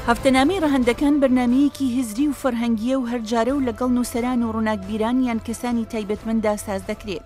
هەفتەنامەی ڕەهەندەکان بەرنامەیەکی هزری و فەرهەنگییە و هەرجارە و لەگەڵ نووسەران و ڕووناکبیران یان کەسانی تایبەتمەنددا ساز دەکرێت.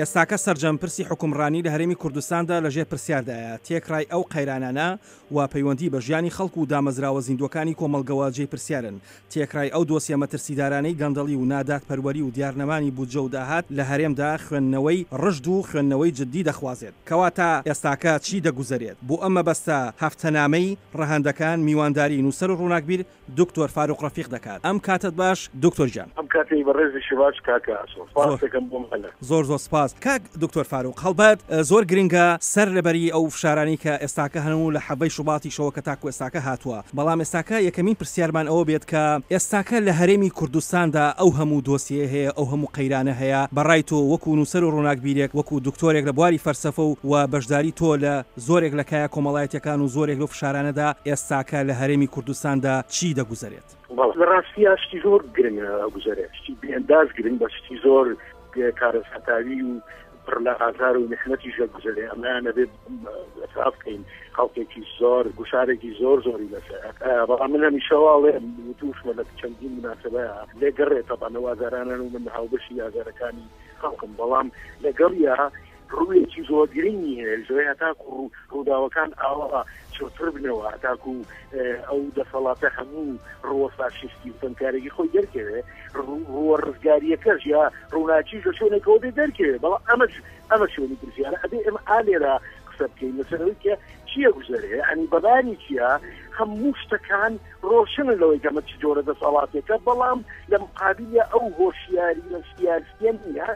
ئێستاکە سەرجەم پرسی حوکمڕانی لە هەرێمی کوردستاندا لە ژێر پرسیاردایە، تێکڕای ئەو قەیرانانە وا پەیوەندی بە ژیانی خەڵک و دامەزراوە زیندووەکانی کۆمەڵگەوە جێی پرسیارن، تێکڕای ئەو دۆسیە مەترسیدارانەی گەندەڵی و نادادپەروەری و دیارنەمانی بودجە و داهات لە هەرێمدا خوێندنەوەی ڕژد و خوێندنەوەی جددی دەخوازێت. کەواتە ئێستاکە چی دەگوزەرێت؟ بۆ ئەم مەبەستە هەفتەنامەی، ڕەهەندەکان، میوانداری نووسەر و ڕووناکبیر دکتۆر فاروق ڕەفیق دەکات. ئەم کاتەت باش دکتۆر گیان. ئەم کاتەی بەڕێزیشی باش کاکە ئاسۆ. سپاست دەکەم بۆ مەلە. زۆر زۆر سپاس کاک دکتۆر فاروق. هەڵبەت زۆر گرنگە سەر لەبەری ئەو فشارانەی کە ئێستاکە هەن و لە حەڤەی شوباتیشەوە کە تاکو ئێستاکە هاتووە. بەڵام ئێستاکە یەکەمین پرسیارمان ئەوە بێت کە ئێستاکە لە هەرێمی کوردستاندا ئەو هەموو دۆسیەیە هەیە، ئەو هەموو قەیرانە هەیە، بە ڕای تۆ وەکو نووسەر و ڕووناکبیرێک، وەکو دکتۆرێک لە بواری فەلسەفە و و بەشداری تۆ لە زۆرێک لە کایە کۆمەڵایەتیەکان و زۆرێک لەو فشارانەدا ئێستاکە لە هەرێمی کوردستاندا چی دەگوزەرێت؟ بەڵێ لە ڕاستیا شتی زۆر گرنگ ئەگوزەرێت، شتی بێ ئەنداز گرنگ بە شتی زۆر کارەساتاوی و پڕ لە ئازار و میحنەتیش دەگوزەرێ، ئەمەیان ئەبێ ئیعتراف بکەین خەڵکێکی زۆر گوشارێکی زۆر زۆری لەسەر، بەڵام من هەمیشە واڵێم وتوشمە لە چەندین مناسبەیە لێگەڕێ تەبعەن ئەو ئازارانەن و من هاوبەشی ئازارەکانی خەڵکم، بەڵام لەگەڵیا ڕوویەکی زۆر گرنگی هەیە ژۆی هەتاکو ڕووداوەکان ئاوا چڕتر بنەوە هەتاکو ئەو دەسەڵاتە هەموو ڕووە فاشیستی و تەنکارێکی خۆی دەرکەوێ ڕووە ڕزگاریەکەش یا ڕووناکیش لە شوێنێکەوە بێ دەرکەوێ بەڵام ئەمە ئەمە شوێنی پرسیارە ئەبێ ئێمە ئالێرا قسە بکەین لەسەرەوەی کە چییە گوزەرێ ئەنی بەباری چییە هەموو شتەکان ڕۆشنن لەوەی کەمە چ جۆرە دەسەڵاتێکە بەڵام لە مقابلە ئەو هۆشیاری لە سیاسیە نییە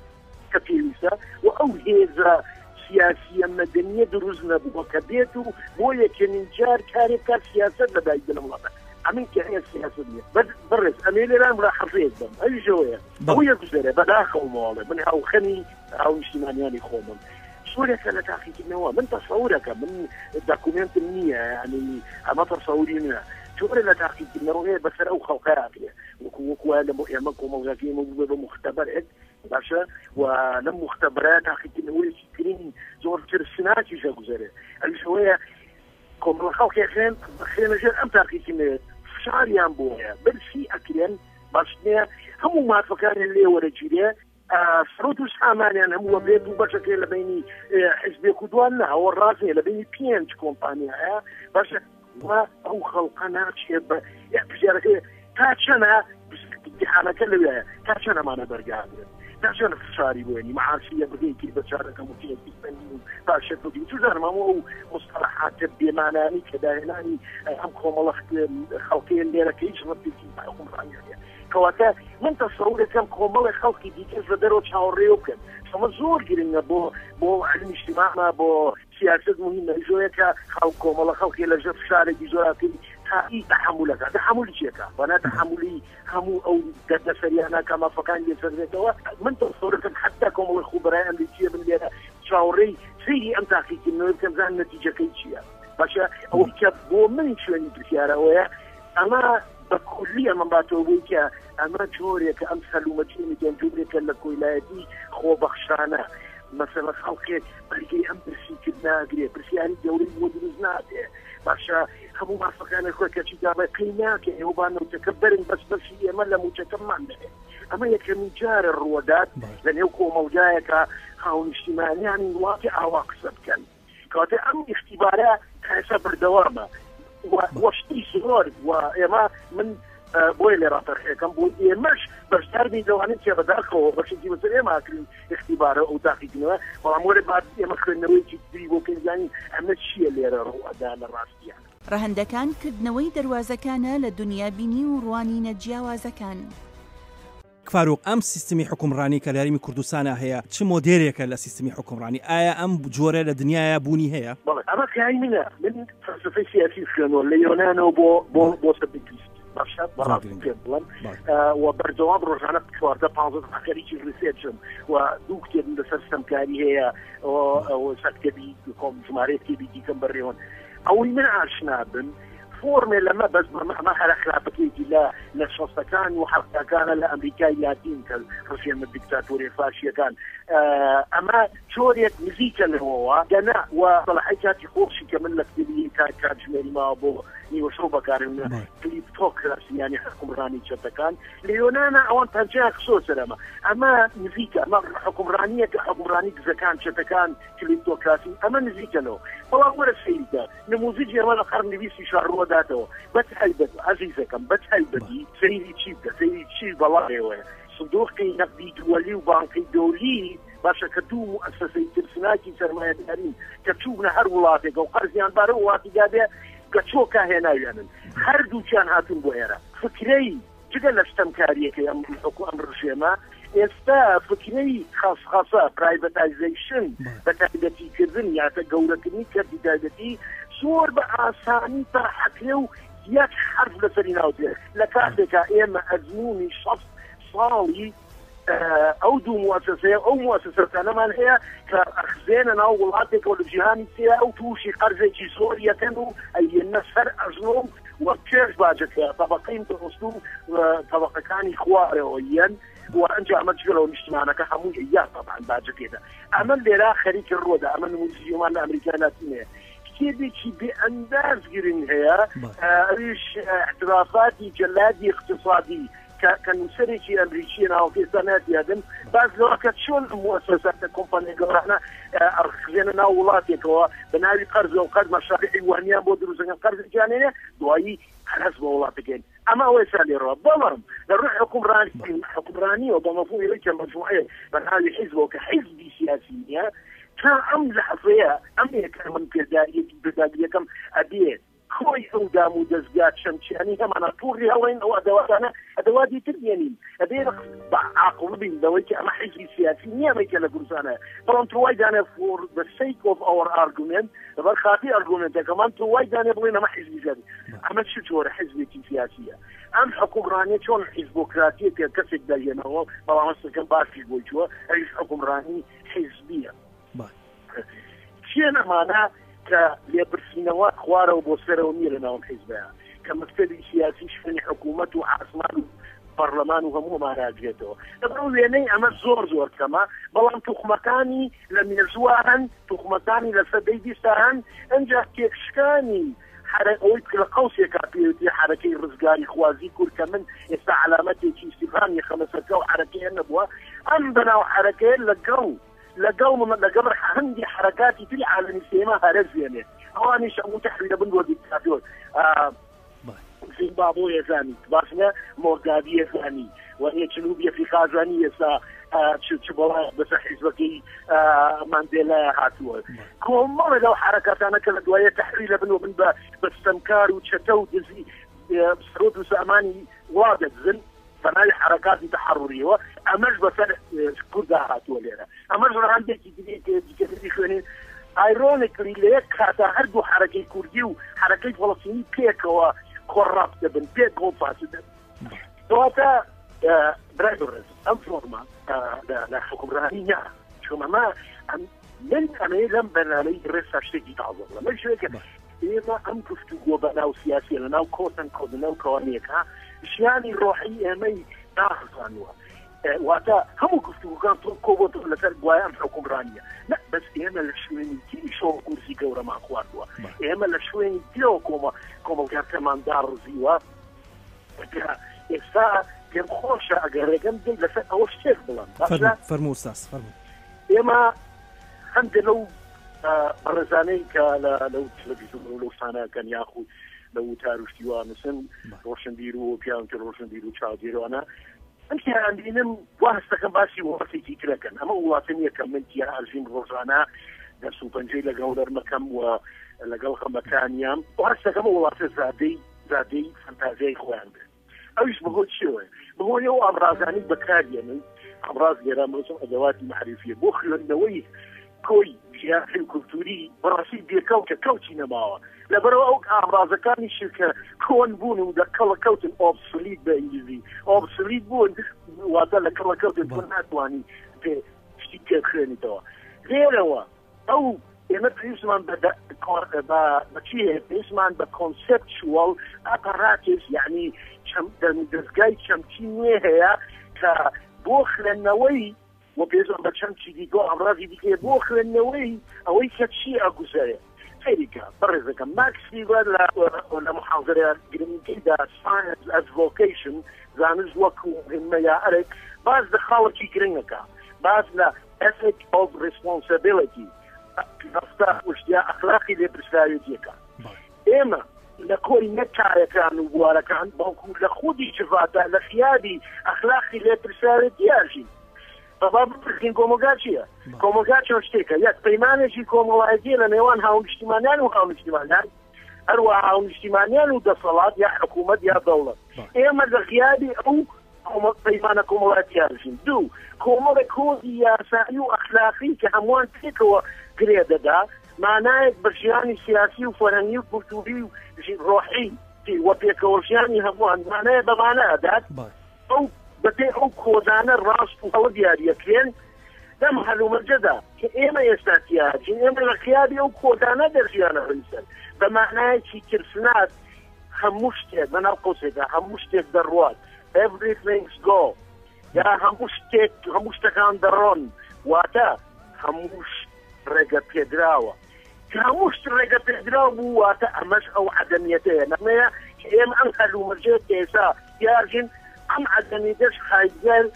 کە پێویستە و ئەو هێزە سیاسیە مەدەنیە دروست نەبووە کە بێت و بۆ یەکەمین جار کارێک بکات سیاسەت لە دایک بێ لەم وڵاتە ئەمن کە هەیە سیاسەت نییە بەس بەڕێز ئەمێ لێران ملاحەزەیەک بم ئەویش ئەوەیە ئەوە یەکگوزەرە بەداخەوە ماڵێ من هاوخەمی هاونیشتیمانیانی خۆمم جۆرێکە لە تاقیکردنەوە من تەسەورەکە من داکومنتم نییە ینی ئەمە تەسەوری منە جۆرە لە تاقیکردنەوە هەیە بەسەر ئەو خەڵقیان وەکو وەکو وایە لە ئێمە کۆمەڵگاکەی ئێمە بووبێ بە موختەبەرێک باشە و لەم موختەبەرە تاقیکردنەوەیەکی گرنگ زۆر ترسناکیش دەگوزەرێ ئەویش ئەوەیە کۆمەڵە خەڵکێک هەن بخرێنە ژێر ئەم تاقیکردنەوەیە فشاریان بۆ هەیە برسی ئەکرێن باش نییە هەموو مافەکانیان لێ وەرەگیرێ سەرۆت و سامانیان هەموو بێت و بەشەکەی لە بینی حزبێک و دوان ناوە ڕاست نیە لە بینی پێنج کۆمپانیایە باشە و ئەو خەڵقە ناچێت بە پرسیارەکە تا چەنە امتحانەکە لەوێ تا چەند ئەمانە بەرگاگرن تا چەند فشاری بۆێنی معاشیە بگەیتی بە چارەکە موچەیەکی فەنی و پاشەکەوتی چزانم هەموو ئەو مستەڵەحاتە بێمانانی کە داهێنانی ئەم کۆمەڵە خەڵکەیە لێرە کە هیچ ڕەبتێکی بە حوکمڕانیان نییە کەواتە من تەسەورەکەم کۆمەڵێک خەڵکی دیکەش لە دەرەوە چاوەڕێ بکەن ئەمە زۆر گرنگە بۆ بۆ علمی اجتماعمە بۆ سیاسەت مهمە ژۆیە کە خەڵک کۆمەڵە خەڵکی لە ژێر فشارێکی زۆراکەی تائی تەحەمولەکە تەحەمولی چیەکە وەنا تەحەمولی هەموو ئەو دەردەسەریانە کە مافەکان لێسەرێتەوە من تەسەورەکەم حتا کۆمەڵی خوبەرای ئەمریکیە بن لێرە چاوەڕێی سەیری ئەم تاقیکردنەوە بکەم زان نەتیجەکەی چییە باشە ئەوەی کە بۆ من شوێنی پرسیارە ئەوەیە ئەمە بە کولی ئەمە باتەوە بووی کە ئەمە جۆرێکە ئەم سەلومەتی میگەن جۆرێکە لە کۆیلایەتی خۆبەخشانە مەسەلە خەڵکێک بەرگەی ئەم برسیکرد ناگرێ پرسیاری گەورەی بۆ دروست نابێ باشە هەموو مافەکانی خۆی کەچی داڵێ قەی ناکە ئێوە با نەوتەکە بەرن بەس بەشی ئێمە لە موچەکەمان دەبێت ئەمە یەکەمین جارە ڕووەدات لە نێو کۆمەڵگایەکە هاونیشتیمانیانی وڵاتی ئاوا قسە بکەن کەواتە ئەم ئیختیبارە تا ئێستا بەردەوامە و شتی زۆر و ئێمە من بۆیە لێ ڕاتەرحەکەم بۆ ئێمەش بەشدار بین لەوانەی کە بەداخەوە بەشێکی بەسەر ئێمە ئاکرین ئیختیبارە ئەو تاقیکردنەوە بەڵام وەرە با ئێمە خوێندنەوەیەکی تری بۆ بکەین بزانین ئەمە چییە لێرە ڕوو ئەدا لە ڕاستییا. ڕەهەندەکان کردنەوەی دەروازەکانە لە دونیابینی و ڕوانینە جیاوازەکان. فاروق ئەم سیستمی حوکمڕانی کە لە هەرێمی کوردستانا هەیە چ مۆدێلێکە لە سیستمی حوکمڕانی؟ ئایا ئەم جۆرە لە دنیایا بوونی هەیە؟ بەڵێ ئەمە کاری منە من فەلسەفەی سیاسی خوێنەوە لە یۆنانەوە بۆ بۆ بۆ سەدەی 20 باشە بەڕاستی پێت بڵێم و بەردەوام ڕۆژانە 14 15 خەریکی ڕیسێرچم و دوو کتێبم لەسەر ستەمکاری هەیە و سەر کتێبی کۆم ژمارەی کتێبی دیکەم بەڕێوەن ئەوەی من ئاشنا بم فۆرمێ لەمە بەس ئەمە هەرە خراپەکەیەتی لە لە شەستەکان و حەفتاکانە لە ئەمریکای لاتین کە ڕژێمە دیکتاتۆریە فاشیەکان. ئەمە جۆرێک نزیکە لەوەوە دەنا و سەڵحی کاتی خۆشی کە من لە کتێبی کات کاتژمێری ماوە بۆ نیوەشەو بەکارم کلیپتۆکراسی یانی حکومڕانی چەتەکان لە یۆنانا ئەوان پەنجەیان خستۆ سەر ئەمە ئەمە نزیکە ئەمە حکومڕانیەکە حکومڕانی دزەکان چەتەکان کلیپتۆکراسی ئەمە نزیکە لەوە بەڵام وەرە سەیریکە نموزجی ئەمە لە قەرنی بیستی شار ڕووەداتەوە بە تایبەت عەزیزەکەم بە تایبەتی سەیری چی بکە سەیری چی بەڵایەوەیە سندوقی نەقدی دووەلی و بانقی دەولی باشە کە دوو موئەسەسەی ترسناکی سەرمایەدارین کە چووبنە هەر وڵاتێکە و قەرزیان بارە وڵاتی دابێ کە چۆکا هێناویانن هەردووکیان هاتوون بۆ ئێرە فکرەی جگە لە ستەمکاریەکەی ئەم حکو ئەم ڕژێمە ئێستا فکرەی خەسخەسە پرایڤەتایزەیشن بە تایبەتیکردن یاتە گەورەکردنی کەرتی تایبەتی زۆر بە ئاسانی تەرحەکرێ و یەک حەرف لەسەری ناوترێ لە کاتێکا ئێمە ئەزموونی 6 ساڵی ئەو دوو موسسەیە ئەو موسسەتانەمان هەیە کە ئەخزێنە ناو وڵاتێکەوە لە جیهانی سێ ئەو تووشی قەرزێکی زۆر یەکەن و ئەیەنە سەر ئەژنۆ و پێش باجەکە تەبقەی متەوەست و تەبقەکانی خوارەوە یەن و ئەنجا ئەمە جگە لەوە نیشتمانەکە هەمووی یا طبعا باجەکەیدا ئەمە لێرا خەریکە ڕوودا ئەمە نموزیمان لە ئەمریکای لاتینەیە کتێبێکی بێ ئەنداز گرنگ هەیە ئەویش اعترافاتی جەلادی اقتصادی کە کە نووسەرێکی ئەمریکییە ناوەکەی ئێستا نایەتە یادم باس لەوە کە چۆن ئەم موئەسەساتە کۆمپانیا گەورانە ئەڕخزێنە ناو وڵاتێکەوە بە ناوی قەرزەوە قەرز مەشاریعی وەهمیان بۆ دروست دەکەن قەرزێکیان هەیە دوایی قەرز بە وڵاتەکەین ئەمە ئەوەی ئێستا لێڕەوە بەڵام لە ڕووی حکومڕانی حکومڕانیەوە بە مەفهومی ئەوەی کە مەجموعەیەک بە ناوی حیزبەوە کە حیزبی سیاسی نییە تا ئەم لەحزەیە ئەم یەکە من پێداگریەکی پێداگریەکەم ئەبێ کۆی ئەو دام و دەزگا چەمچیانەی هەمانە توڕی هەڵێن ئەو ئەدەواتانە ئەدەواتی تر بێنین ئەبێ بە عاقڵ بین لەوەی کە ئەمە حیزبی سیاسی نییە ئەمەی کە لە کوردستانە بەڵام تۆ وای دانێ for the sake of our argument لەبەر خاتی ئەرگومنتەکەمان تۆ وای دانێ بڵێن ئەمە حیزبی سیاسی ئەمە چ جۆرە حیزبێکی سیاسیە ئەم حکومڕانیە چۆن حیزبۆکراتیە کە کەسێک دەهێنەوە بەڵام هەستەکەم باسیش بۆی چووە ئەویش حکومڕانی حیزبیە کێن ئەمانە کە لێپرسینەوە خوارەوە بۆ سەرەوە نییە لە ناوم حیزبەیە کە مەکتەبی سیاسی شوێنی حکوومەت و ئاسمان و پەرلەمان و هەموو ئەمانە ئەگرێتەوە لەبەر وێنەی ئەمە زۆر زۆر کەمە بەڵام توخمەکانی لە مێژووە هەن توخمەکانی لە سەدەی بیستا هەن ئەنجا تێکشکانی حرە ئەوەی کە لە قەوسێکا پێوتی حرەکەی ڕزگاری خوازی کورد کە من ئێستا عەلامەتێکی ئیستیفهام یەخەمە سەر کە ئەو حرەکەیە نەبووە ئەم بەناو حرەکەیە لەگەڵ لەگەڵ لەگەڵ هەندی حرەکاتی تری عالەمی سێیەما هەرەس دێنێ ئەوانیش هەموو تەحویلە بن بۆ دیکتاتۆر زیمبابۆیە زانی باش نیە مۆگابیە زانی وەنیە جنوبی ئەفریقا زانی ئێستا چ بەڵا بەسەر حیزبەکەی ماندێلا هاتووە کۆمەڵە لەو حرەکاتانە کە لە دوایە تەحویلە بن و بن بە بەستەمکار و چەتە و دزی سرۆت و سامانی وا دەدزن بە ناوی حەرەکاتی تەحەڕوریەوە ئەمەش بەسەر کوردا هاتووە لێرە ئەمەش ڕەهەندێکی دیکە بیخوێنین ئایرۆنیکلی لە یەک کاتا هەردوو حەرەکەی کوردی و حەرەکەی فەڵەستینی پێکەوە کۆڕاپت دەبن پێکەوە فاسد دەبن کەواتە برای بەڕێز ئەم فۆرمە لە حکومڕانی نا چون ئەمە من ئەمەیە لەم بەرنامەی ڕێسا شتێکی تازە بڵێم من شوێکە ئێمە ئەم گفتوگۆ بە ناو سیاسیە لە ناو کۆتەن کۆدنەو کەوانەیەکە ژیانی ڕۆحی ئێمەی ناخزانووە واتە هەموو گفتوگۆکان تۆ کۆبۆتەوە لەسەر گوایە ئەم حکومڕانیە نە بەس ئێمە لە شوێنی تریشەوە گورزی گەورەمان خواردووە ئێمە لە شوێنی ترەوە کۆمە کۆمەڵگاکەمان داڕزیوە ئێستا پێم خۆشە ئەگەر ڕێگەم بدەیت لەسەر ئەوە شتێک بڵێم باشە فەرموو ئوستاز فەرموو ئێمە هەندێک لەو بەڕێزانەی کە لە لەو تەلەڤیزیۆن و لەو شتانەکەن یاخود لە وتار و شتی وا نووسن ڕۆشنبیر و پیاوەکی ڕۆشنبیر و چاودێرانە من تیان بینم وا هەستەکەم باسی وڵاتێکی ترەکەن ئەمە وڵاتە نییە کە من تیا ئەژیم ڕۆژانە دەست و پەنجەی لەگەڵ دەرمەکەم و لەگەڵ غەمەکانیان وا هەستەکەم وڵاتە زادەی زادەی فەنتازیای خۆیان بێت ئەویش بەهۆی چیەوەیە؟ بەهۆی ئەو ئامرازانەی بەکاریێنن، ئامراز لێرە مەبەستم ئەدەواتی مەعریفیە بۆ خوێندنەوەی کۆی سیاسی و کولتوری بەڕاستی بێکەڵکە کەڵکی نەماوە لەبەرەوە ئەو ئامرازەکانی شرکە کۆن بوون و لە کەڵک کەوتن ئۆبسلیت بە ئینگلیزی ئۆبسلیت بوون واتە لە کەڵک کەوتن تۆ ناتوانانی پێ شتی پێ بخوێنیتەوە لێرەوە ئەو ئێمە پێویستمان بە بە چی هەیە پێویستمان بە کۆنسێپچوەڵ ئاپاراتس یعنی دەزگای چەمکی نوێ هەیە کە بۆ خوێندنەوەی و پێویستمان بە چەمکی دیکە و ئامرازی دیکەیە بۆ خوێندنەوەی ئەوەی کە چی ئەگوزەرێ. سەیری کە بەڕێزەکەم ماکس ویبەر لە لە محازەرە گرنگەکەیدا Science as Vocation، زانست وەک مهمە یا ئەرک، باس لە خاڵێکی گرنگ ئەکا، باس لە Ethic of Responsibility، ڕەفتار یا ئەخلاقی لێپرسراوێتی ئەکا. ئێمە لە کۆی نەک کارەکان و بوارەکان، بەڵکو لە خودی جڤاتدا لە غیابی ئەخلاقی لێپرسراوێتی ئەژین. با بپرسین کۆمەڵگا چییە؟ کۆمەڵگا چەند شتێکە، یەک، پەیمانێکی کۆمەڵایەتییە لە نێوان هاونیشتیمانیان و هاونیشتیمانیان، هەروەها هاونیشتیمانیان و دەسەڵات یا حکوومەت یا دەوڵەت. ئێمە لە غیابی ئەو پەیمانە کۆمەڵایەتییە ئەژین. دوو، کۆمەڵێک کۆدی یاسایی و ئەخلاقی کە هەمووان پێکەوە گرێ دەدا، مانایەک بە ژیانی سیاسی و فەرهەنگی و کولتووری و ڕۆحی و پێکەوەژیانی هەمووان مانایە بە مانا ئەدات. ئەو بەپێی ئەو کۆدانە ڕاست و هەڵە دیاریەکرێن، لەم هەلومەرجەدا کە ئێمە ئێستا تیاجین، ئێمە لە غیابی ئەو کۆدانە دەژیانە بنسەر بە مانایەکی ترسناک هەموو شتێک بەناو قوسێکە هەموو شتێک دەڕوات everything's go یا هەموو شتێک هەموو شتەکان دەڕۆن واتە هەموو ڕێگە پێدراوە کە هەموو شت ڕێگە پێدراو بوو واتە ئەمەش ئەو عەدەمیەتەیە نەمەیە کە ئێمە ئەم هەلومەرجەیە کە ئێستا دیارژین ئەم عەدەمیەتەش هایدگەر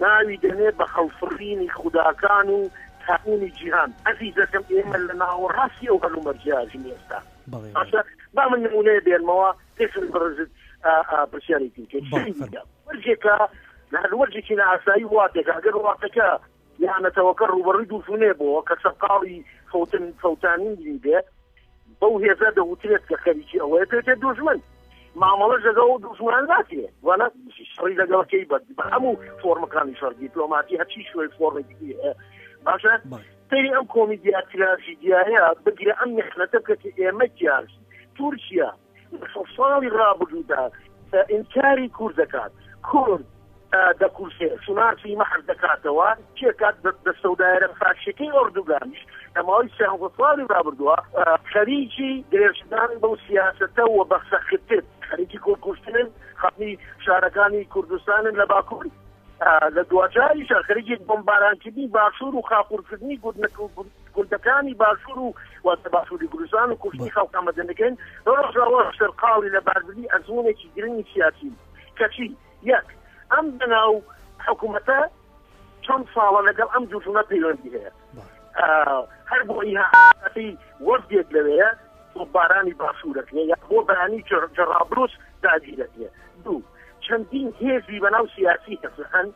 ناوی دەنێ بە هەڵفڕینی خوداکان و تابوونی جیهان ئەزیزەکەم ئێمە لە ناوەڕاستی ئەو هەلومەرجەیا ژین ئێستا باشە با من نمونەیە بێنمەوە پێش بەڕێزت پرسیارێکی بکەیت وەرجێکە لە هەلومەرجێکی نائاسایی وڵاتێکە ئەگەر وڵاتەکە یا نەتەوەکە ڕووبەڕووی دوژمنێ بۆوە کە سەرقاڵی فەوتن فەوتانینی بێ، بەو هێزە دەوترێت کە خەریکی ئەوەیە پێتێ دوژمن. مامەڵەش لەگەڵ ئەو دوژمنان ناکرێ، وانە شەڕی لەگەڵ کەی بە بە هەموو فۆرمەکانی شەڕ، دیپلۆماتی هەرچی شوێ فۆرمێکی دی هەیە. باشە سەیری ئەم کۆمیدیا تراژیدیایە بگرە ئەم میحنەتە بکە کە ئێمە تیاژین. تورکیا لە ساڵی ڕابردوودا ئینکاری کورد دەکات، کورد دەکوژێ، شوناسی مەحف دەکاتەوە، کێ کات دەستەودایەرە فاشیەکەی ئۆردوگانیش لە ماوەی سیانزە ساڵی ڕابردووە خەریکی درێژەدان بەو سیاسەتە و بە سەختتر خەریکی کورد کوشتنن، خەڵکی شارەکانی کوردستانن لە باکوور. لە دواجاریشا خەریکی بۆمبارانکردنی باشوور و خاپوورکردنی گوندەکانی باشوور و واتە باشووری کوردستان و کوشتنی خەڵکە مەدەنەکەین لە ڕۆژاواش سەرقاڵی لەباربردنی ئەزموونێکی گرنگی سیاسین. کەچی یەک ئەم بەناو حکوومەتە چەند ساڵە لەگەڵ ئەم دوژمنە پەیوەندی هەیە هەر بۆ ئیهاتی وەفدێک لەوەیە بارانی باشوورەکرێ یا بۆ بەیانی جەڕابروس داگیرەکرێ دوو چەندین هێزی بەناو سیاسی هەن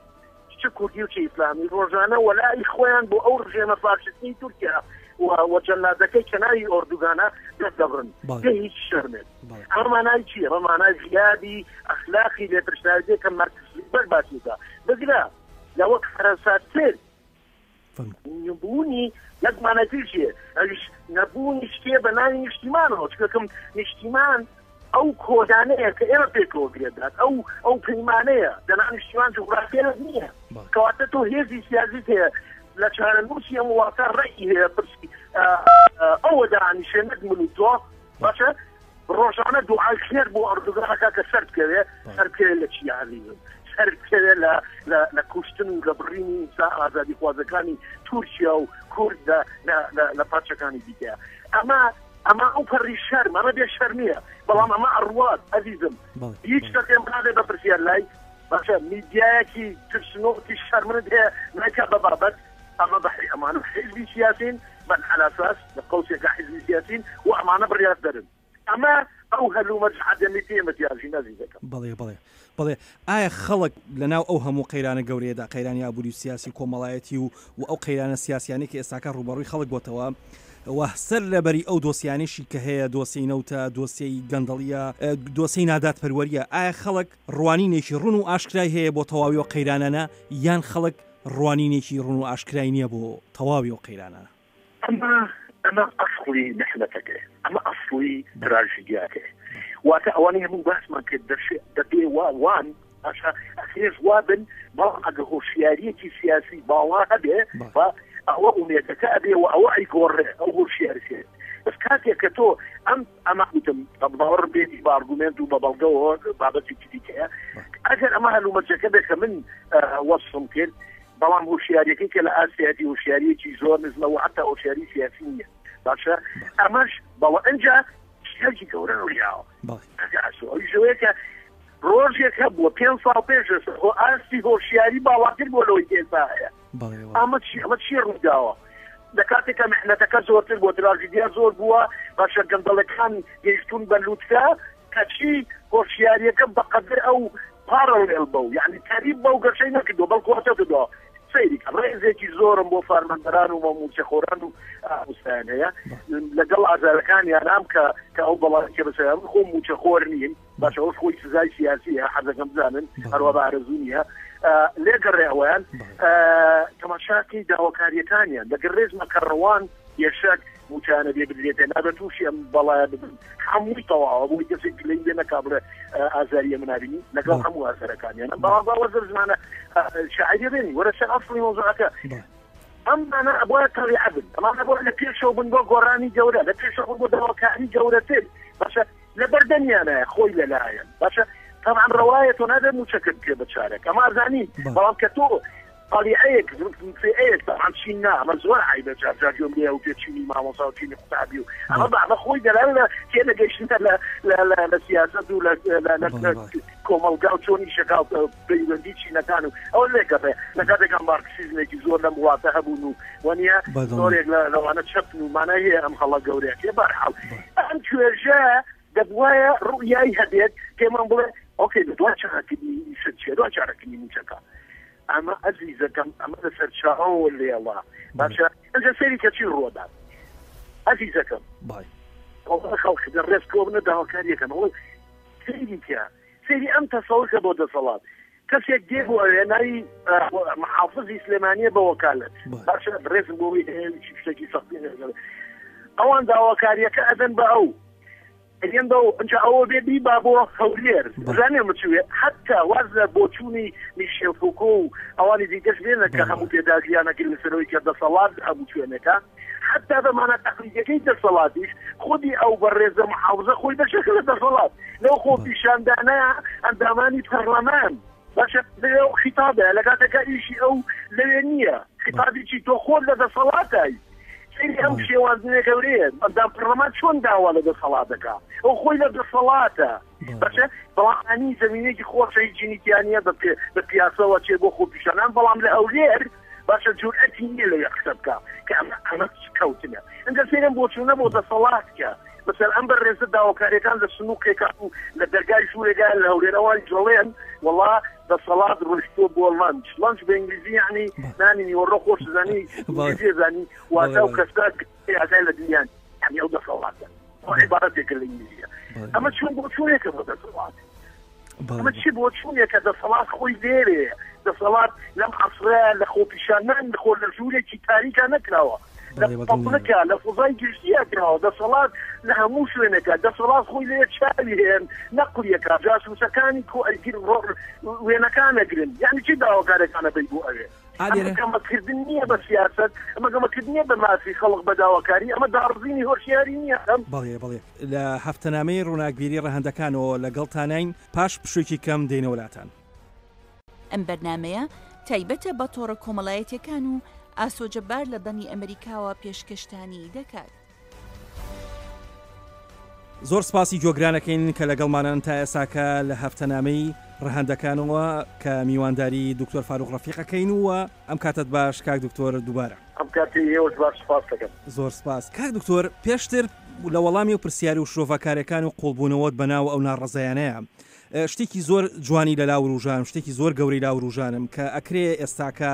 چ کوردی و چ ئیسلامی ڕۆژانە وەلائی خۆیان بۆ ئەو ڕژێمە فاشیستەی تورکیا و جەلادەکەی کە ناوی ئۆردوگانە دەردەبڕن بێ هیچ شەرمێک. ئەمە مانای چییە؟ ئەمە مانای غیابی ئەخلاقی لێپرسراوییە کە مارکس ویبەر باسی دەکات. بگرە لەوە کارەساتتر نەبوونی یەک مانای تریش هەیە ئەویش نەبوونی شتێ بە ناوی نیشتیمانەوە چونکە نیشتیمان ئەو کۆدانەیە کە ئێمە پێکەوە گرێدات ئەو ئەو پەیمانەیە دەنا نیشتیمان جوگرافیایەک نییە کەواتە تۆ هێزی سیاسیت هەیە لە چارەنووسی ئەم وڵاتە ڕێی هەیە پرسی ئەوە دانیشێ نەک من و تۆ باشە ڕۆژانە دوعای خێر بۆ ئەردوگان ئەکا کە سەر بکەوێ سەر بکەوێ لە چی عەزیزم سەر بکەوێ لە لە کوشتن و لە بڕینی ئینسان ئازادیخوازەکانی تورکیا و کورد لە لە پارچەکانی دیکە ئەمە ئەمە ئەو پەڕی شەرم ئەمە بێ شەرمیە بەڵام ئەمە ئەڕوات ئەزیزم هیچ کەسێ نابێ بە پرسیار لای باشە میدیایەکی ترسنۆکی شەرمنت هەیە نایکا بە بابەت ئەمە بە ئەمانە حیزبی سیاسین بەن عەلاساس لە قەوسێکا حیزبی سیاسین و ئەمانە بڕیاردەرن ئەمە ئەو هەلومەرج عەدەمیەتی ئێمە تیاژین ئەزیزەکەم. بەڵێ بەڵێ بەڵێ ئایا خەڵک لەناو ئەو هەموو قەیرانە گەورەیەدا قەیرانی ئابووری و سیاسی و کۆمەڵایەتی و و ئەو قەیرانە سیاسیانەی کە ئێستاکە ڕووبەڕووی خەڵک بۆتەوە و سەر لەبەری ئەو دۆسیانەیشی کە هەیە دۆسیەی نەوتە دۆسیەی گەندەڵیە دۆسیەی نادادپەروەریە ئایا خەڵک ڕوانینێکی ڕوون و ئاشکرای هەیە بۆ تەواوی ئەو قەیرانانە یان خەڵک ڕوانینێکی ڕوون و ئاشکرای نییە بۆ تەواوی ئەو قەیرانانە. ئەمە ئەمە ئەسڵی میحنەتەکەیە، ئەمە ئەسڵی تراژیدیاکەیە. واتە ئەوانەی هەموو باسمان کرد دەشێ دەبێ وا وان باشە ئەکرێش وا بن، بەڵام ئەگە هۆشیارییەکی سیاسی باڵا هەبێ و ئەوە ئومێدەکە ئەبێ و ئەوە ئەیگۆڕێ ئەو هۆشیارییە. بەس کاتێک کە تۆ ئەم ئەمە وتم باوەڕم پێ بە ئارگومێنت و بە بەڵگەوە بابەتێکی دیکەیە. ئەگەر ئەمە هەلومەرجەکە بێت کە من وەسفم کرد. بەڵام هۆشیاریەکەی کە لە ئاستیەتی هۆشیاریەکی زۆر نزمە و حتا هۆشیاری سیاسی نییە باشە ئەمەش بەڵە ئەجا شتێکی گەورە ڕوویاوە ئەویشەوەیە کە ڕۆژێک هەبووە پێ ساڵ پێش خۆ ئاستی هۆشیاری باڵاتر بۆ لەوەی ئێستا هەیە ئەمە چی ئەمە چی ڕووداوە لە کاتێک کە محنەتەکە زۆرتر بۆ تراژیدیا زۆر بووە باشە گەندەڵەکان گەیشتون بە لوتکە کەچی هۆشیاریەکە بەقەدر ئەو پاڕڵێل بەو یعنی تەریب بەو گەشەی نەکردووە بەڵکو هەتە کردووە سەیری کە ڕێزێکی زۆرم بۆ فارمەندەران و مووچەخۆران و ئامۆستایان هەیە لەگەڵ ئازارەکانیان ئەم کە کە ئەو بەڵای کە بەسەر من خۆم مووچەخۆر نیم باشە ئەوش خۆی سزای سیاسیە حەزەکەم بزانن هەروە بە ئارەزوو نییە لێگەڕێ ئەویان تەماشاکەی داواکاریەکانیان لەگەر ڕێزمە کە ڕەوان یەشک موچانە بێ بدرێتێ نابێت تووشی ئەم بەڵایە ببن هەمووی تەواوە بۆی کەسێک گلەی لێ نەکا بڵێ ئازاریە منابینی لەگەڵ هەموو ئازارەکانیان بەڵام با وەزر زمانە شاعری بێنی وەرە سەر ئەسڵی مەوزوعەکە ئەمانە ئەبوایە تەڵیعە بن ئەمانە بۆ لە پێشەوە بن بۆ گۆڕانی گەورە لە پێشەوە بن بۆ داواکاری گەورەتر باشە لە بەردەمیانە خۆی لەلایەن باشە طبعا ڕەوایە تۆ نابێت موچەکەت بکە بە چارەک ئەمە زانین بەڵام کە تۆ قەڵیعەیەک فئەیەک تەبعەن چین نا ئەمە زۆر عەیبە جار جار گوێم لێیە وتێ چینی مامۆستا و چینی قوتابی و ئەمە بە ئەمە خۆی دەلال لە تێنەگەیشتنە لە لە لە لە سیاسەت و لە لە لە کۆمەڵگا و چۆن ئیشەکا و پەیوەندی چینەکان و ئەوە لێگەڕێ لە کاتێکا مارکسیزمێکی زۆر لەم وڵاتە هەبوون و وەنیە زۆرێک لە لەوانە چەپن و مانای هەیە ئەم هەڵە گەورەیە بەرحاڵ ئەم توێژە دەبوایە ڕوئیای هەبێت پێمان بڵێ ئۆکەی لە دوای چاکردنی ئیشت چیە دوای چارەکردنی موچەکە ئەمە ئەزیزەکەم ئەمە لە سەرچاوەوە لێڵە باشە ئەجا سەیری کە چی ڕوەدات ئەزیزەکەم بای خەڵک لە ڕێز کۆبنە داواکاریەکەن ئەوە سەیری کە سەیری ئەم تەسەوڕکە بۆ دەسەڵات کەسێک دێ بۆ ئەوێ ناوی محافزی سلێمانیە بە وەکالەت باشە ڕێزم بۆ شتێکی سەختی ئەوان داواکاریەکە ئەدەن بە ئەو ئەدەن بە ئەو ئەنجا ئەوە بێ بیبا بۆ هەولێر زانێ مچوێ حتا واز لە بۆچوونی میشێل فوکۆ و ئەوانی دیکەش بێنە کە هەموو پێداگریانەکرد لەسەرەوەی کە دەسەڵات هەموو شوێنێکە حتا بە مانا تەقلیدیەکەی دەسەڵاتیش خودی ئەو بەڕێزە محافزە خۆی بەشێکە لە دەسەڵات لەو خۆپیشاندانە ئەندامانی پەرلەمان باشە لەو خیتابە لە کاتێکا ئیشی ئەو لەوێ نییە خیتابی چی تۆ خۆت لە دەسەڵاتای سەیری ئەم شێواندنە گەورەیە ئەندام پەرلەمان چۆن داوا لە دەسەڵات دەکا ئەو خۆی لە دەسەڵاتە باشە بەڵام ئەنی زمینێکی خۆشە هیچ جینیتیانە بە بە پیاسەوە چێ بۆ خۆپیشانان بەڵام لە هەولێر باشە جورئەتی نییە لەوێ قسە بکە کە ئەمە ئەمە کەوتنە ئەنجا سەیرم بۆچوونە بۆ دەسەڵات کە مەسەل ئەم بەڕێزە داواکاریەکان لە سنووقێکا و لە دەرگای ژوورێکا لە هەولێر ئەوان جڵێن وەڵا دەسەڵات ڕۆیشتووە بۆ لەنج لەنج بە ئینگلیزی یعنی نانی نیوەڕۆ خۆش زانی ئینگلیزی زانی واتە و کەسە ئاگای لە دنیا یعنی ئەو دەسەڵاتە عیبارەتێکە لە ئینگلیزیە ئەمە چۆن بۆچوونێکە بۆ دەسەڵات ئەمە چی بۆچوونێکە دەسەڵات خۆی لێرەیە دەسەڵات لەم عەسرە لە خۆپیشاندان خۆ لە ژوورێکی تاریکا نەکراوە لە پەبلکە لە فضای گشتیە کراوە دەسەڵات لە هەموو شوێنێکە دەسەڵات خۆی لێ چاوی هەیە نەقلیەکە جاسوسەکانی کۆ ئەگیر وێنەکان ئەگرن یعنی چی داواکارەکانە بی بۆ ئەوێ ئەمە گەمەکردن نییە بە سیاسەت، ئەمە گەمەکردن نییە بە مافی خەڵک بە داواکاری، ئەمە داڕزینی هۆشیاری نییە. بەڵێ بەڵێ لە هەفتەنامەی ڕووناکبیری ڕەهەندەکانەوە لەگەڵتانین، پاش پشووێکی کەم دێینەوە لاتان. ئەم بەرنامەیە تایبەتە بە تۆڕە کۆمەڵایەتیەکان و ئاسۆ جەبار لە دەنگی ئەمەریکاوە پێشکەشتانی دەکات. زۆر سپاسی گۆگرانەکەین کە لەگەڵمانان تا ئێساکە لە هەفتەنامەی ڕەهەندەکانەوە کە میوانداری دکتۆر فاروق ڕەفیقەکەین و ئەم کاتت باش کاک دکتۆر دووبارە. ئەم کاتی ئێوەش باش سپاس دەکەم. زۆر سپاس کاک دکتۆر پێشتر لە وەڵامی و پرسیار و شرۆڤەکارەکان و قوڵبوونەوەت بەناو ئەو ناڕەزایانەیە شتێکی زۆر جوانی لەلا وروژانم شتێکی زۆر گەورەی لا وروژانم کە ئەکرێ ئێستاکە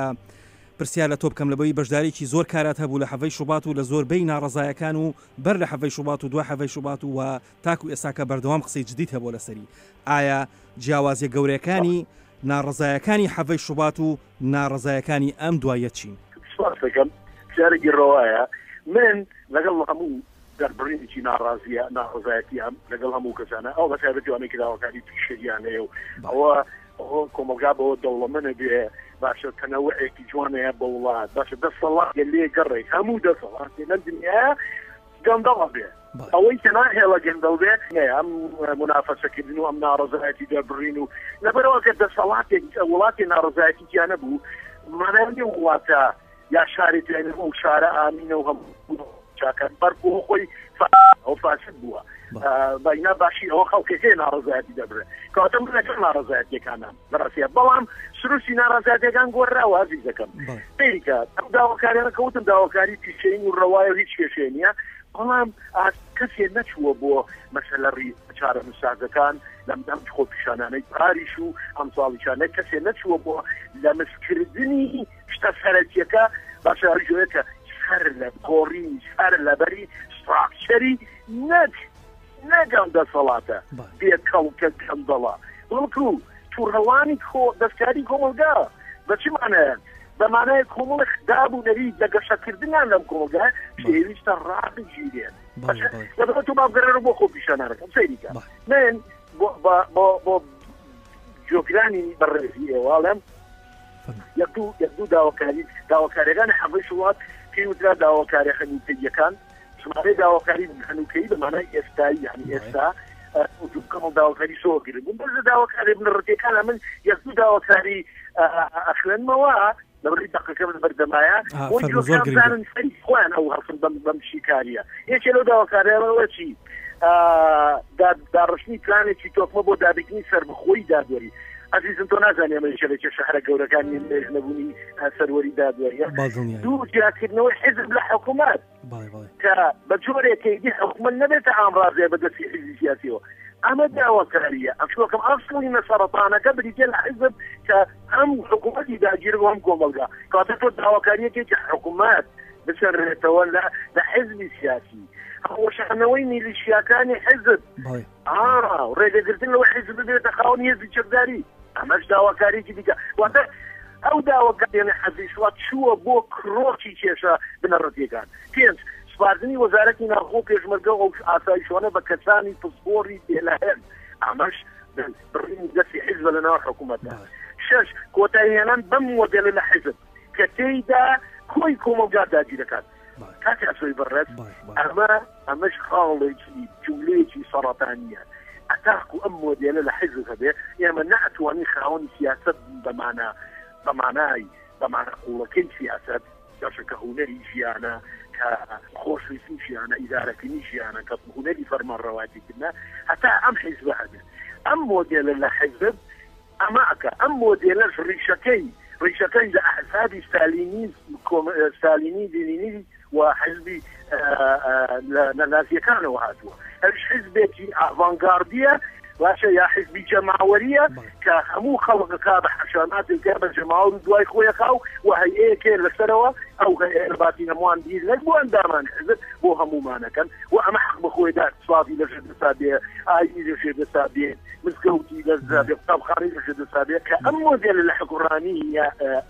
پرسیار لە تۆ بکەم لەبەوی بەشداریی زۆر کارات هەبوو لە حەڤەی شوبات و لە زۆربەی ناڕەزایەکان و بەر لە حەڤەی شوبات و دوای حەڤەی شوبات و و تاکو ئێستاکە بەردەوام قسەی جدیت هەبووە لەسەری ئایا جیاوازیە گەورەکانی ناڕەزایەکانی حەڤەی شوبات و ناڕەزایەکانی ئەم دواییە چین؟ سپاست دەکەم پرسیارێکی ڕەوایە من لەگەڵ هەموو دەربڕینێکی ناڕازیە ناڕەزایەتیام لەگەڵ هەموو کەسانە ئەو بەتایبەتی ئەوانەی کە داواکاری پیشەییان هەیە و ئەوە ئەوە کۆمەڵگا بەوە دەوڵەمەنە بێ باشە تەنەوعێکی جوانەیە بە وڵات باشە دەسەڵات لێ گەڕێ هەموو دەسەڵات لەم دنیا گەندەڵە بێ ئەوەی کە ناهێڵە گەندەڵ بێ ئەم منافەسەکردن و ئەم ناڕەزایەتی دەربڕین و لەبەرەوە کە دەسەڵاتێک وڵاتی ناڕەزایەتی تیا نەبوو. مانای نیە وڵاتە یا شارێک لە ئەو شارە ئامینە و هەموو چاکەن بەرکو خۆی ئەو فاسد بووە بەینا باشی ئەوە خەڵکەکەی ناڕزایەتی دەبرێت کەواتە من لەگەڵ ناڕزایەتیەکانم بەڕاستە بەڵام سروشتی ناڕزایەتەکان گۆڕاوە ئازیزەکەم سەیریکە ئەم داواکاریانە کەوتم داواکاری پیشەیین و ڕەوایە و هیچ کێشەیە نییە بەڵام کەسێ نەچووە بۆ مەسەلە ڕی چارەنووسسازەکان لەم ئەم خۆپیشانانەی پاریش و ئەمساڵیشانە کەسێ نەچووە بۆ لەمسکردنی شتە سەرەکیەکە باشە ئەویش کە سەر لە گۆڕینی سەر لەبەری ستراکچەری نەک نەک ئەم دەسەڵاتە بێ کەڵکە گەندەڵە بەڵکو توڕەوانی کۆ دەستکاری کۆمەڵگا بە چ مانایە بە مانای کۆمەڵێک داب و نەریت لە گەشەکردنیان لەم کۆمەڵگا پێویستە ڕابگیرێن لەبەر تۆ بابگەرەوە بۆ خۆپیشانانەکەم سەیریکە من بۆ بۆ جۆگرانی بەڕێزی ئێواڵم یەک دوو یەک دوو داواکاری داواکاریەکانی حەڤەی شوات پێی وترا داواکاریە هەنووکەییەکان ژمارەی داواکاری هەنووکەیی بە مانای ئێستایی یعنی ئێستا کەمەڵ داواکاری زۆر گرنگ بوون بەس لە داواکاری بنەڕەتیەکان من یەک دوو داواکاری ئەخوێنمەوە لەبەری دەقەکە من بەردەمایە بۆ زانن سەری خۆیان ئەو هەڵسن بەم بەم شیکاریە یەکێ لەو داواکاریانەوە چی داڕشتنی پلانێکی تۆکمە بۆ دابینکردنی سەربەخۆی دادوەری ئەزیزم تۆ نازانانی ئەمە یەکێ لە کێشە هەرە گەورەکانی مێژ نەبوونی سەروەری دادوەریە دوو جیاکردنەوەی حزب لە حکوومەت کە بە جۆرێک ئیدی حکوومەت نەبێتە ئامرازێ بە دەستی حزبی سیاسیەوە ئەمە داواکاریە ئەشوەکەم ئەسڵی نەسەرەتانەکە بریتە لە حزب کە هەم حکوومەتی داگیر و هەم کۆمەڵگا کاتە تۆ داواکاریەکێکی حکوومەت بسەرێتەوە لە لە حزبی سیاسی هەڵوەشانەوەی میلیشیاکانی حزب ڕێگەگرتن لەوە حزب ببێتە خاوەنی هێزی چەکداری ئەمەش داواکاریی دیکە واتە ئەو داواکاریانە حەزی شوات چووە بۆ کرۆکی کێشە بنەڕەتیەکان پێنج سپاردنی وەزارەتی ناوخۆ پێشمەرگە و ئاسایشوانە بە کەسانی پسپۆڕی بێلایەن ئەمەش بڕینی دەستی حیزبە لە ناو حکوومەتدا شەش کۆتاییهێنان بەم مۆدێلە لە حیزب کە تێیدا کۆی کۆمەڵگا داگیرەکات کاک ئاسۆی بەڕێز ئەمە ئەمەش خاڵێکی جوملەیەکی سەڕەتانییە ئەتاکو ئەم مۆدێلە لە حیزب هەبێ ئێمە نەئەتوانین خاوەنی سیاسەت بین بە مانا بە مانای بە مانا قووڵەکەی سیاسەت باشە کە هونەری ژیانە کە خۆشویستنی ژیانە ئیدارەکردنی ژیانە کە هونەری فەرمانڕەوایەتیکردنە هەتا ئەم حیزبە هەبێت ئەم مۆدێلە لە حیزب ئەمە ئەکا. ئەم مۆدێلەش ڕیشەکەی ڕیشەکەی لە ئەحزابی ستالینی ستالینی لینینی و حزبی لە نازیەکانەوە هاتووە. ئەویش حزبێکی ئاڤانگاردیە باشە یا حزبی جەماوەریە کە هەموو خەڵک ئەکا بە حەشاماتێکە بە جەماوەر و دوای خۆی ئەکا و و هەیئەیەکێ لەسەرەوە ئەو هەیئەیە لە باتی هەمووان بیر نەک بۆ ئەندامان حزب بۆ هەموومانەکەن و ئەمە حەق بە خۆی دا اقتصادی لەژێر دەسا بێ ئاینی لەژێر دەسا بێ مزگەوتی لەژێر بێ قوتابخانەی لەژێر دەسا بێ کە ئەم مۆدێلە لە حکوڕانی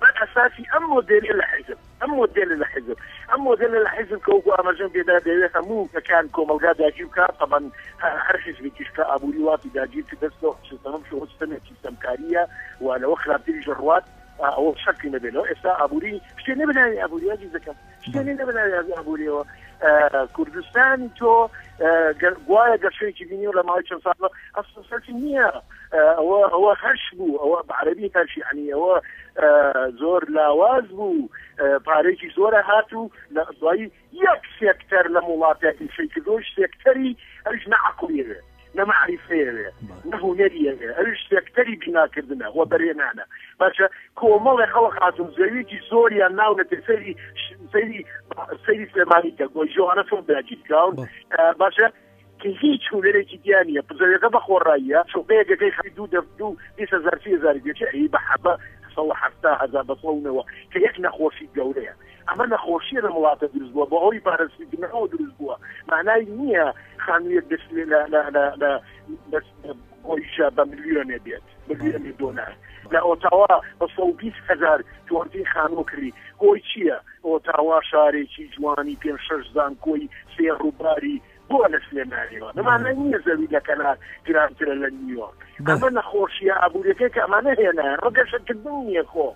بە ئەساسی ئەم مۆدێلە لە حزب ئەم مۆدێلە لە حزب ئەم مۆدێلە لە حزب کە وەکو ئاماژەم پێدا دەیەوێت هەموو کەکان کۆمەڵگا داگیر بکات تەبەن هەر حزبێکیش کە ئابووری وڵاتی داگیر کرد دەست لەو سیستەمە بشۆ سیستەمێکی ستەمکارییە و لەوە خراپتریش دەڕوات ئەوە شەکی نەبێت لەوە ئێستا ئابووری شتێ نەبێ ناوی ئابووری عەزیزەکەم شتێ نەبێ ناوی ئابووریەوە کوردستانی تۆ گوایە گەشەیەکی بینی و لە ماوەی چەند ساڵ ئەسڵ سەرچی نییە ئەوە ئەوە هەش بوو ئەوە بە عەرەبی هەش یعنی ئەوە زۆر لاواز بوو پارێکی زۆرە هات و لە دوایی یەک سێکتەر لەم وڵاتە ئیشەی کردووە سێکتەری ئەویش نە عەقڵیەوێ نە مەعریفەیەوێ نە هونەریەوێ ئەویش سێکتەری بیناکردنە وەبەرهێنانە باشە کۆمەڵێ خەڵک هاتون زەویەکی زۆریان ناونەتێ سەیری سەیری سەیری سلێمانی کە گۆی ژۆانە چۆن داگیرکراون باشە کە هیچ هونەرێکی تیا نییە زەویەکە بە خۆڕاییە شوقەیەکەکەی خەی دوو دەف دوو 20 هەزار سی هەزاری پێچێ ئەی بە حەبە 170 هەزار بە 190 کە یەک نەخۆشی گەورەیە ئەمە نەخۆشیە لەم وڵاتە دروست بووە بەهۆی پارەسیکردنەوە دروست بووە مانای نییە خانوویەک دەست لە لە لە لە گۆیژە بە ملیۆنێ بێت ملیۆنێ دۆلار لە ئۆتاوا بە 120 هەزار جوانترین خانوو کڕی هۆی چییە ئۆتاوا شارێکی جوانی پێ شەش زانکۆی سێ ڕووباری بۆ لە سلێمانیەوە نمانە نییە زەوی لە کەلار گرانترە لە نیویۆرک ئەمە نەخۆشیە ئابووریەکەی کە ئەمانە هێنایان ڕگەشەکردن نییە خۆ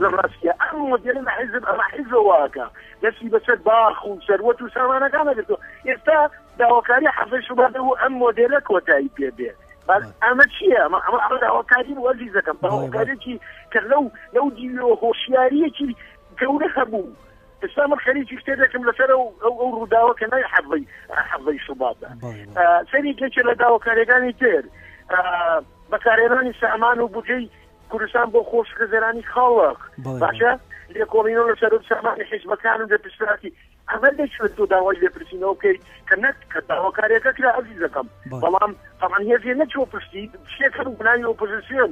لە ڕاستیە ئەم مۆدێلە لە حیزب ئەمە حیزب واکە دەستی بەسەر باخ و سەروەت و سامانەکانە گرتووە ئێستا داواکاری حەفەی شوبات و ئەم مۆدێلە کۆتایی پێ بێ. بەس ئەمە چییە؟ ئەمە ئەمە ئەمە داواکاری بوو ئەزیزەکەم، داواکاریی کە لەو لەو دیوەوە هۆشیارییەکی گەورە هەبوو. ئێستا من خەریکی کتێبێکم لەسەر ئەو ئەو ئەو ڕووداوە کە ناوی حەڤەی حەڤەی شوباتە. سەری یەکێ لە داواکارییەکانی تر بەکارهێنانی سامان و بودجەی کوردستان بۆ خۆشگوزەرانی خەڵک باشە لێکۆڵینەوە لە سەرۆک سامانی حیزبەکان و لێپرسراتی ئەمە لەکوێ تۆ داوای لێپرسینەوە بکەیت کە نەک کە داواکاریەکە کرا ئەزیزەکەم بەڵام طبعا هێزێ نەچوە پشتی شتێک هەبوو بەناوی ئۆپۆزیسیۆن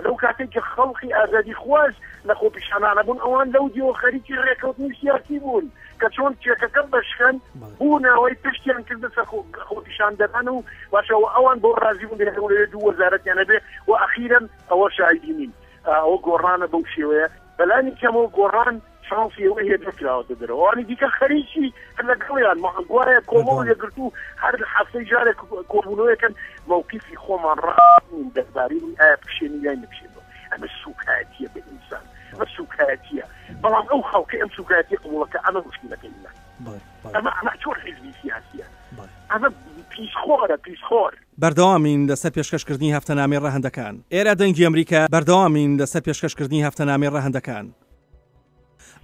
لەو کاتێک کە خەڵکی ئازادی خواز لە خۆپیشانانە بوون ئەوان لەو دیوە خەریکی ڕێکەوتنی سیاسی بوون کە چۆن چێکەکە بەشکەن بوو ناوەی پشتیان کردە سەر خۆپیشاندەران و باشەوە ئەوان بۆ ڕازی بوون لێرە دوو وەزارەتیان هەبێ و ئەخیرەن ئەوە شاهیدی نین ئەوە گۆڕانە بەو شێوەیە بەلانی کەمەوە گۆڕان شانسی ئەوەی هەیە نەکراوەتە دەرەوە ئەوانی دیکە خەریکی هەر لەگەڵیان گوایە کۆمەڵ یەکگرتوو هەر هەفتەی جارێک کۆبوونەوەیەکەن مەوقیفی خۆمان ڕاستین دەربارەی ئایا بکشێنی یان نەکشێنەوە ئەمە سوکایەتیە بە ئینسان ئەمە سوکایەتیە بەڵام ئەو خەڵکە ئەم سوکایەتی قبوڵەکە ئەمە مشکلەکەی ئیمە ئەمە ئەمە چۆن حیزبی سیاسیە ئەمە پیسخۆرە پیسخۆر. بەردەوامین لەسەر پێشکەشکردنی هەفتەنامەی ڕەهەندەکان. ئێرە دەنگی ئەمریکا بەردەوامین لەسەر پێشکەشکردنی هەفتەنامەی ڕەهەندەکان.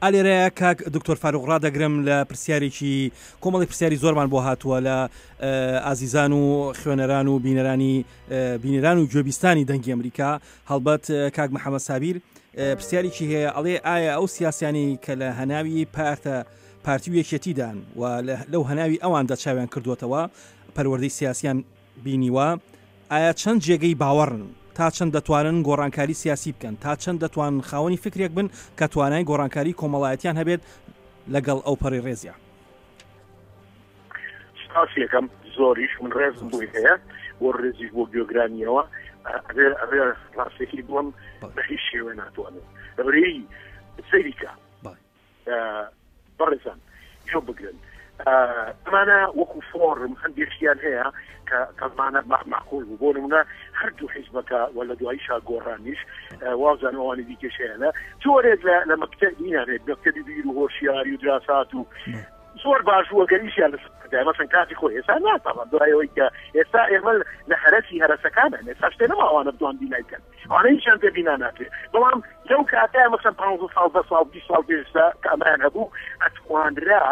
ئا لێرەیە کاک دکتۆر فاروق ڕادەگرم لە پرسیارێکی کۆمەڵی پرسیاری زۆرمان بۆ هاتووە لە ئازیزان و خوێنەران و بینەرانی بینەران و گوێبیستانی دەنگی ئەمریکا هەڵبەت کاک محەممەد سابیر پرسیارێکی هەیە ئەڵێ ئایا ئەو سیاسیانی کە لە هەناوی پارتە پارتی و یەکێتیدان و لەو هەناوی ئەواندا چاویان کردووەتەوە پەروەردەی سیاسیان بینیوە، ئایا چەند جێگەی باوەڕن؟ تا چەند دەتوانن گۆڕانکاری سیاسی بکەن؟ تا چەند دەتوانن خاوەنی فکرێک بن کە توانای گۆڕانکاری کۆمەڵایەتیان هەبێت لەگەڵ ئەوپەڕی ڕێزیا؟ سپاسی یەکەم زۆریش من ڕێزم بۆی هەیە بۆ ڕێزیش بۆ گوێگرانیەوە ئەبێ ئەبێ ڕاستێکی بڵم بە هیچ شێوە ناتوانن لەبەرەی سەیریکە بەڕێزان گوێ بگرن ئەمانە وەکو فۆرم هەندێک شتیان هەیە کە کەمانە معقول بوو بۆ نمونە هەردوو حیزبەکە و لە دواییشا گۆڕانیش وازان ئەوانی دیکەش هەیەە جۆرێک لە لە مەکتەبیان هەیە مەکتەبی بیر و هۆشیاری و دراسات و زۆر باش بووە گەریشیان لەسەر مەسەن کاتی خۆی ئێستا ناتەڵم دوایەوەی کە ئێستا ئێمە لە هەرەسی هەرەسەکانە ئێستا شتێ نەماوانە بتوان بینای بکەن ئەوانە هیچیان پێ بینا ناکرێت بەڵام لەو کاتە مەسەن پ ساڵ دە ساڵ 20 ساڵ پێشتا کە ئەمەیان هەبوو ئەتوانرا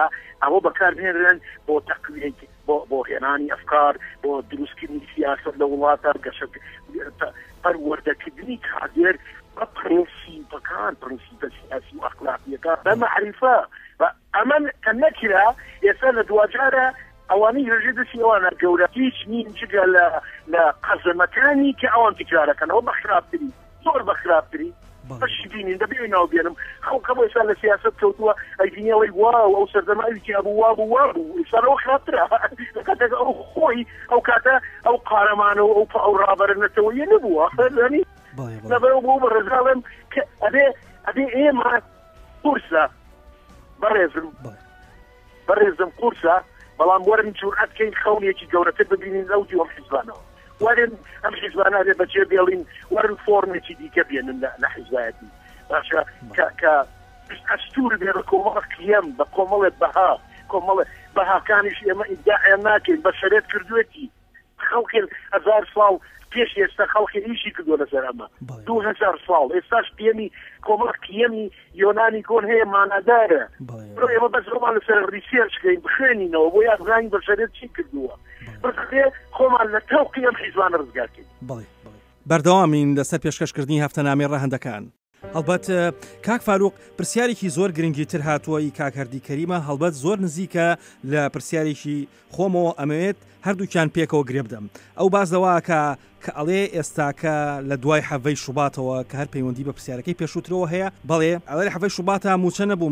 ئەوە بەکاربهێنرێن بۆ تەقویەی بۆ بۆ هێنانی ئەفکار بۆ دروستکردنی سیاست لە وڵاتە گەشە پەروەردەکردنی کادێر بە پرنسیپەکان پرنسیپە سیاسی و ئەخلاقیەکان بە مەعریفە ئەمە کە نەکرا ئێستا لە دواجارە ئەوانەی لەژێر دەستی ئەوانە گەورە هیچ نین جگە لە لە قەزەمەکانی کە ئەوان تکرارەکەنەوە بە خراپتری زۆر بە خراپتری بەشی بینین دەبێ ناو بێنم خەڵکە بۆ ئێستا لە سیاست کەوتووە ئەیبینی ئەڵێ واو ئەو سەردەمە ئەوی تیا بوو وا بوو وا بوو ئێستا لەوە خراپترە لە کاتێک ئەو خۆی ئەو کاتە ئەو قارەمانە و ئەو ئەو ڕابەرە نەتەوەیە نەبووە زانی لەبەرەوە بۆ بە ڕێزاڵم کە ئەبێ ئەبێ ئێمە قورسە بەڕێزم بەڕێزم قورسە بەڵام وەرن جورئەت کەین خەونێکی گەورەتر ببینین لەو دیو ئەم حیزبانەوە وەرن ئەم حیزبانە بێ بەجێ بێڵین وەرن فۆرمێکی دیکە بێنن لە حیزبایەتی باشە کە کە ئەستور بێ بە کۆمەڵە قیەم بە کۆمەڵێ بەها کۆمەڵێ بەهاکانیش ئێمە ئیدعایان ناکەین بەشەرێت کردوێتی خەڵکێ هەزار ساڵ پێش ئێستا خەڵکی ئیشی کردووە لەسەر ئەمە 2000 ساڵ ئێستاش قیەمی کۆمەڵ قیەمی یۆنانی کۆن هەیە مانادارە ئێمە بەس ئەومان لەسەر ریسێرچ کەین بخوێنینەوە بۆ یا بزانین بەشەرێت چی کردووە بەس خۆمان لە تەوقی ئەم حیزبانە ڕزگار کەین. بەردەوامین لەسەر پێشکەشکردنی هەفتەنامەی ڕەهەندەکان. هەڵبەت کاک فاروق پرسیارێکی زۆر گرنگی تر هاتووە ئی کاک هەردی کەریمە هەڵبەت زۆر نزیکە لە پرسیارێکی خۆمەوە ئەمەوێت هەردووکیان پێکەوە گرێ بدەم ئەو باس لەوەکە کە ئەڵێ ئێستاکە لە دوای حەڤەی شوباتەوە کە هەر پەیوەندی بە پرسیارەکەی پێشووترەوە هەیە بەڵێ ئەڵێ حەڤەی شوباتە موچە نەبوو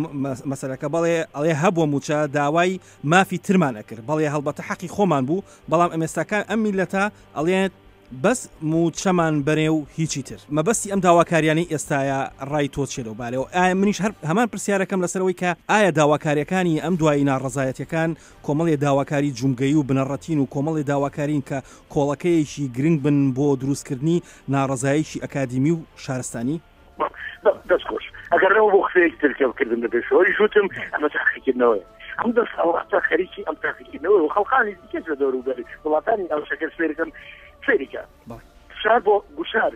مەسەلەکە بەڵێ ئەڵێ هەبووە موچە داوای مافی ترمان ئەکرد بەڵێ هەڵبەتە حەقی خۆمان بوو بەڵام ئەمێستاکە ئەم میلەتە ئەڵێ بەس مووچەمان بەرێ و هیچی تر. مەبەستی ئەم داواکاریانەی ئێستایە ڕای تۆ چیە لەو بارەیەوە؟ ئایا منیش هەر هەمان پرسیارەکەم لەسەر ئەوەی کە ئایا داواکاریەکانی ئەم دوایی ناڕەزایەتیەکان کۆمەڵێ داواکاری جومگەیی و بنەڕەتین و کۆمەڵێ داواکارین کە کۆڵەکەیەکی گرنگ بن بۆ دروستکردنی ناڕەزایەکی ئەکادیمی و شارستانی؟ دەست خۆش ئەگەڕێمەوە بۆ قسەیەکی تر کە کردم لە پێشەوە ئەویش وتم ئەمە تاقیکردنەوەیە ئەم دەسەڵاتە خەریکی ئەم تاقیکردنەوەیە و خەڵکانی دیکەش لە دەوروبەری وڵاتانی ناوچەکە سەیرکەن سەیریکە. گوشار بۆ گوشار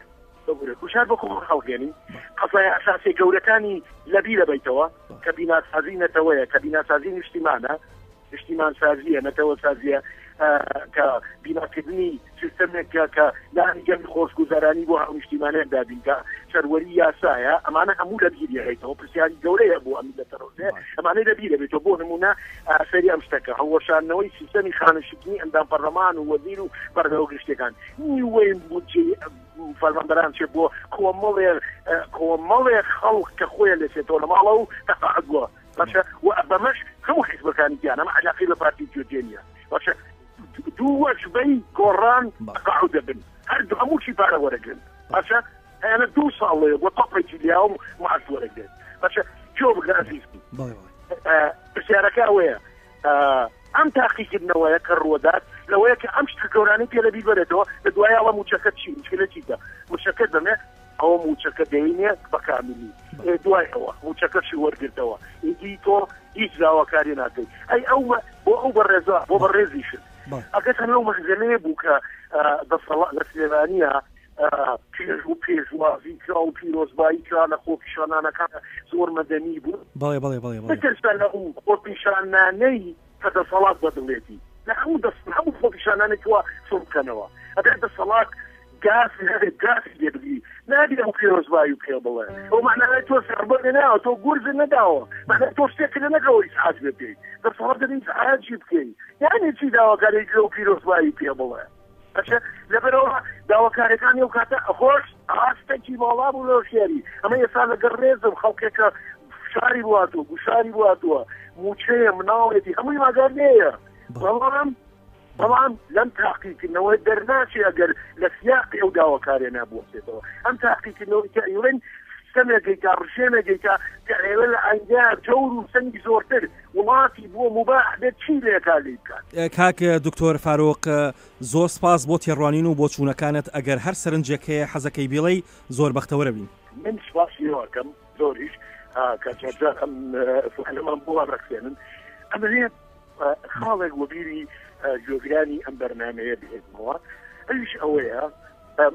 ببورە گوشار بۆ کۆمەڵ هەڵگەنی قەزای ئەساسی گەورەکانی لەبیرە بیتەوە کە بیناسازی نەتەوەیە کە بیناسازی نیشتیمانە نیشتیمانسازییە، نەتەوەسازییە کە بیناکردنی سیستەمێکە کە لانی گەلی خۆشگوزەرانی بۆ هاونیشتیمانیان دابین کە سەروەری یاسایە، ئەمانە هەموو لە بیری هەیتەوە پرسیاری گەورەیە بۆ ئەم میللەتە ڕۆژێ ئەمانەی لە بیرە بێتەوە بۆ نمونە سەیری ئەم شتەکە هەڵوەشاندنەوەی سیستەمی خانەنشینی ئەندام پەرلەمان و وەزیر و بەڕێوە گشتیەکان نیوەی بودجەی فەرمانبەران چێ بۆ کۆمەڵێ کۆمەڵێ خەڵک کە خۆیان لێسێتەوە لە ماڵەوە و تەقاعد بووە باشە و بەمەش هەموو حیزبەکانی گیان ئەمە علاقەی بە پارتی جێ نییە باشە دوو وەجبەی گۆڕان تەقاعد دەبن هەر هەمووشی پارە وەرەگرن باشە هەیانە دوو ساڵ لەیە بۆ تۆپێکی لیاوم معاش وەرەگرێت باشە جۆ بگرە ئەزیز پرسیارەکە ئەوەیە ئەم تاقیکردنەوەیە کە ڕووەدات لەوەیە کە ئەم شتە گەورانەی پێ لەبیر بەرێتەوە لە دوای ئەڵە موچەکە چی مشکلە چیتە موچەکە دەمێ ئەوە موچەکە دەینێ بە کاملی دوای ئەوە موچەکەشی وەرگرتەوە ئیدی تۆ هیچ داواکاری ناکەی ئەی ئەو بۆ ئەو بەڕێزە بۆ بەڕێزیشت ئەگەر لەو مەهزەلەیە بوو کە دەسەڵات لە سلێمانیە پێش و پێشوازی کرا و پیرۆزبایی کرا لە خۆپیشانانەکان زۆر مەدەنی بوو بەڵێ بەڵێ بەڵێ بەڵێ بترسە لەو خۆپیشانانەی کە دەسەڵات بەدڵێتی لە هەموو دەست هەموو خۆپیشانانێک وا سڕ بکەنەوە ئەگەر دەسەڵات گاز هەبێت گازی لێ بگری نابێ ئەو پیرۆزبایی و پێ بڵێ ئەو معنای تۆ زەربە ناوە تۆ گورز نەداوە معنای تۆ شتێک لە نەکەوە ئیسعاج بێ پێی دەسەڵات دەبێ ئیسعاجی بکەی یعنی چی داواکاری لەو پیرۆزبایی پێ بڵێ باشە لەبەرەوە داواکاریەکانی ئەو کاتە هۆش ئاستێکی باڵا بوو لە هۆشیاری ئەمە ئێستا لەگەڵ ڕێزم خەڵکێکە فشاری بواتوە گوشاری بواتوە موچەیە مناڵێتی هەمووی ماگار لێیە بەڵام بەڵام لەم تاقیکردنەوە دەرناچێ ئەگەر لە سیاقی ئەو داواکارێ نابوەستێتەوە ئەم تاقیکردنەوەی کە ئەیڵێن سیستەمێک گەیتا ڕژێمێک گەیتا کە ئەیڵێ لە ئایندا جەور و سەنگی زۆرتر وڵاتی بۆ موباح بێت چی لێکا لێی بکات. کاک دکتۆر فاروق زۆر سپاس بۆ تێڕوانین و بۆچوونەکانت ئەگەر هەر سەرنجێک هەیە حەزەکەی بیڵێی زۆر بەختەوەرە بین. من سپاسی ئێوە ئەکەم زۆریش کە جارجار ئەم فوحلەمان بۆ ڕەخسێنن. ئەمەوێ خاڵێک وەبیری گوێگرانی ئەم بەرنامەیە بهێنمەوە ئەویش ئەوەیە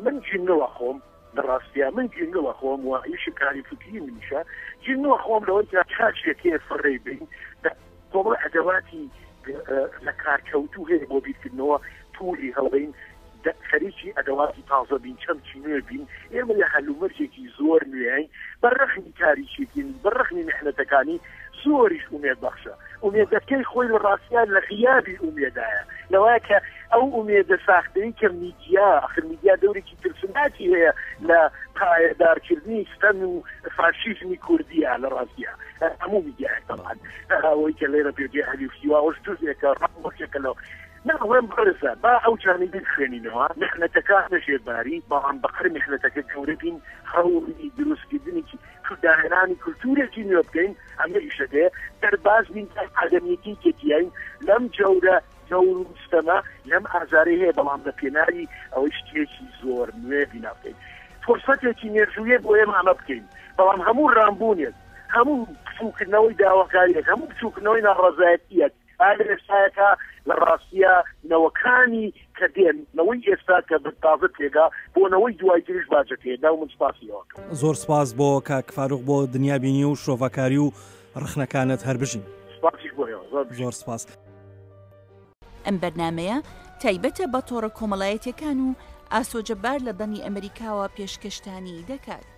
من جینگڵ ئەخۆم لە ڕاستیا من جینگڵ ئەخۆم و ئیشی کاری فکری منیشە جینگڵ ئەخۆم لەوەی کە چاکێکێ فڕێی بین کۆمەڵە ئەدەواتی لە کارکەوتوو هەیە بۆ بیرکردنەوە تولی هەڵبین خەریکی ئەدەواتی تازە بین چەمکی نوێ بین ئێمە لە هەلومەرجێکی زۆر نوێین بە ڕەخمی تاریکیەکانی بە ڕەخمی میحنەتەکانی زۆریش ئومێد بەخشە ئومێدەکەی خۆی لە ڕاستیا لە غیابی ئومێدایە لەوایە کە ئەو ئومێدە ساختەی کە میدیا ئەخر میدیا دەورێکی ترسناکی هەیە لە پایەدارکردنی ستەم و فاشیزمی کوردیە لە ڕاستیا هەموو میدیایەک تەبعەن ئەوەی کە لێرە پێ هەلی و هیواوەش جزێکە ڕەوشێکە لەو نا ئەڵێم بەڕێزە با ئەو جانبی بخوێنینەوە میحنەتەکە نەژێر باری بەڵام بەقەر میحنەتەکە گەورە بین هەوڵی دروستکردنی داهێنانی کولتوورێکی نوێ بکەین ئەمە ئیشەکەیە دەرباز بین عەدەمیەتی کە تیاین لەم جەورە جەور و ستەمە لەم ئازارەی هەیە بەڵام لە پێناوی ئەوەی شتێکی زۆر نوێ بینا بکەین فرسەتێکی مێژوویە بۆ ئێمە ئەمە بکەین بەڵام هەموو ڕامبوونێک هەموو بچووکردنەوەی داواکاریەک هەموو بچووکردنەوەی ناڕەزایەتیەک ئا لە ئێستایەکا لە ڕاستیا نەوەکانی کە دێن نەوەی ئێستا کە بە تازە تێگا بۆ نەوەی دوای تریش باجەکەیە دا و من سپاسی ئەوە کەم. زۆر سپاس بۆ کاک فاروق بۆ دنیا بینی و شرۆڤەکاری و ڕەخنەکانت هەر بژین. سپاسیش بۆ ئێوە زۆر بژین. زۆر سپاس. ئەم بەرنامەیە تایبەتە بە تۆڕە کۆمەڵایەتیەکان و ئاسۆ جەبار لە دەنگی ئەمەریکاوە پێشکەشتانی دەکات.